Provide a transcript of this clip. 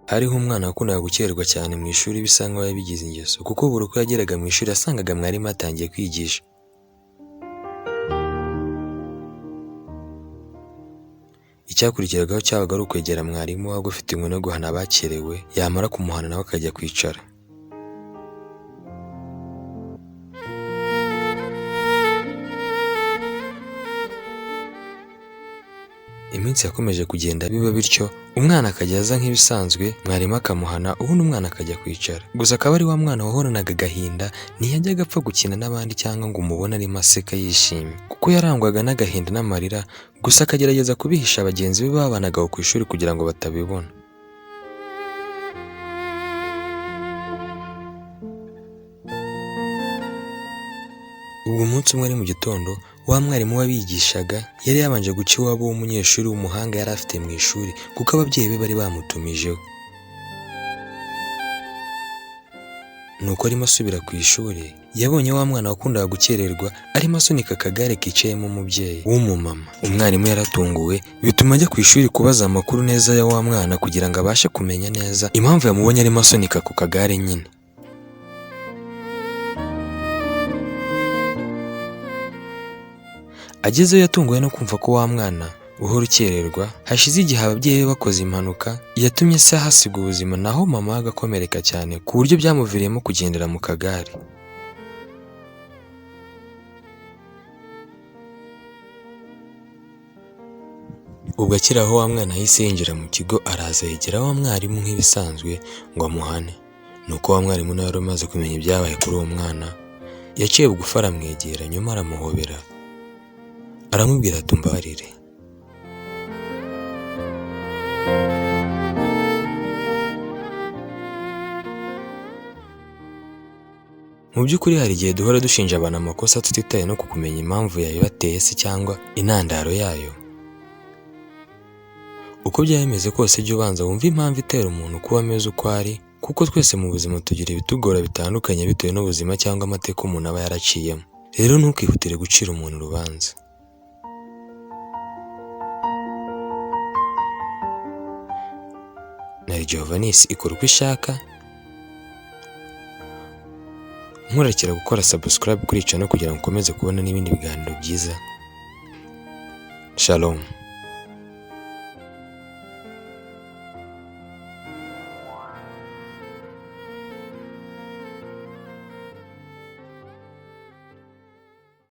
Hariho umwana wakundaga gukererwa cyane mu ishuri bisa nkaho yabigize ingeso, kuko buri uko yageraga mu ishuri yasangaga mwarimu yatangiye kwigisha. Icyakurikiragaho cyabaga ari ukwegera mwarimu wabaga ufite inkoni yo guhana abakerewe, yamara kumuhana nawe akajya kwicara. Iminsi yakomeje kugenda biba bityo, umwana akajya aza nk'ibisanzwe, mwarimu akamuhana, ubundi umwana akajya kwicara. Gusa akaba ari wa mwana wahoranaga agahinda, ntiyajyaga apfa gukina n'abandi cyangwa ngo umubone arimo aseka yishimye, kuko yarangwaga n'agahinda n'amarira, gusa akagerageza kubihisha bagenzi be babanaga aho ku ishuri kugira ngo batabibona. Ubwo umunsi umwe ari mu gitondo, wa mwarimu wabigishaga yari yabanje guca iwabo w'umunyeshuri w'umuhanga yari afite mu ishuri kuko ababyeyi be bari bamutumijeho. Nuko arimo asubira ku ishuri, yabonye wa mwana wakundaga gukererwa arimo asunika akagare kicayemo umubyeyi w'umumama. Umwarimu yaratunguwe bituma ajya ku ishuri kubaza amakuru neza ya wa mwana kugira ngo abashe kumenya neza impamvu yamubonye arimo asunika ako kagare nyine. Agezeyo yatunguwe no kumva ko wa mwana uhora ukererwa, hashize igihe ababyeyi be bakoze impanuka yatumye se ahasiga ubuzima naho mama we agakomereka cyane ku buryo byamuviriyemo kugendera mu kagare. Ubwo akiri aho wa mwana yahise yinjira mu kigo araza yegera wa mwarimu nk'ibisanzwe ngo amuhane. Nuko wa mwarimu nawe wari umaze kumenya ibyabaye kuri uwo mwana, yaciye bugufi aramwegera nyuma aramuhobera, aramubwira ati umbabarire. Mu by'ukuri hari igihe duhora dushinja abantu amakosa tutitaye no ku kumenya impamvu yabibateye se cyangwa intandaro yayo. Uko byaba bimeze kose jya ubanza wumve impamvu itera umuntu kuba ameze uko ari, kuko twese mu buzima tugira ibitugora bitandukanye bitewe n'ubuzima cyangwa amateka umuntu aba yaraciyemo. Rero ntukihutire gucira umuntu urubanza. Nari Giovannis ikora uko ishaka, nkurekera gukora subscribe kuri channel kugira ngo ukomeze kubona n'ibindi biganiro byiza. Shalom.